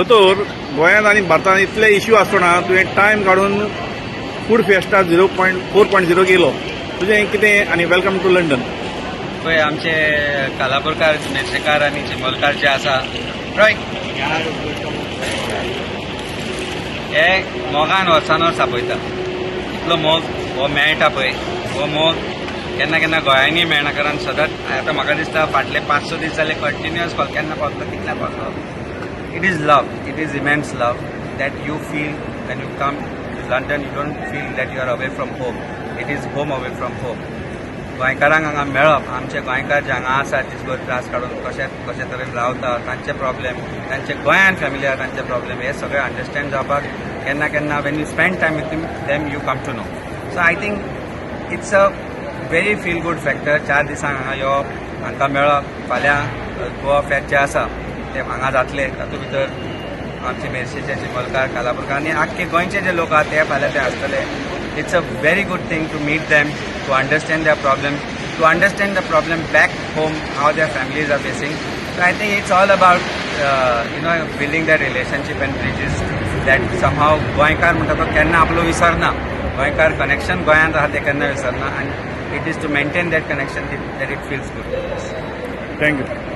दोतोर, गोंयांत आनी भारतांत इतले इश्यू आसतना तुवें टायम काडून फूड फिएस्टा 0.4.0 केलो. तुजें कितें आनी welcome to London. पळय, आमचे कालापूरकार, मेर्शेकार आनी चिंबलकार जे आसा, राय, हे मोगान वर्सान वर्स आपयता. इतलो मोग हो मेळटा पळय, हो मोग केन्ना केन्ना गोंयांनी मेळना, कारण सदांच आतां म्हाका दिसता फाटले 5-6 दीस जाले कंटिन्युअस कॉल, केन्ना पावतलो, कितल्या पावतलो. It is love, it is immense love that you feel when you come to London. You don't feel that you are away from home. It is home away from home. गोंयकारांक हांगा मेळप, आमचे गोंयकार जे हांगा आसात, दिसभर त्रास काडून कशे कशे तरेन रावता, तांचे प्रॉब्लेम, तांचे गोंयान फॅमिली आहा, तांचे प्रॉब्लेम, हे सगळे अंडरस्टँड जावपाक केन्ना केन्ना when you spend time with them, you come to know. So I think it's a very feel good factor. 4 दिसांक हांगा येवप, हांकां मेळप. फाल्यां गोवा फेस्ट जे आसा ते हांगा जातले. तातूंत भितर आमचे मेर्शेचे, चिंबलकार, कालापूरकार आनी आख्खे गोंयचे जे लोक आहात, ते फाल्यां ते आसतले. It's a very good thing to meet them, to understand their problem, to understand the problem back home, how their families are facing. So I think it's all about building that relationship and bridges that somehow गोंयकार म्हणटा तो केन्ना आपलो विसरना. गोंयकार connection गोंयांत आहा तें केन्ना विसरना आनी it is to maintain that connection that it feels good. Thank you.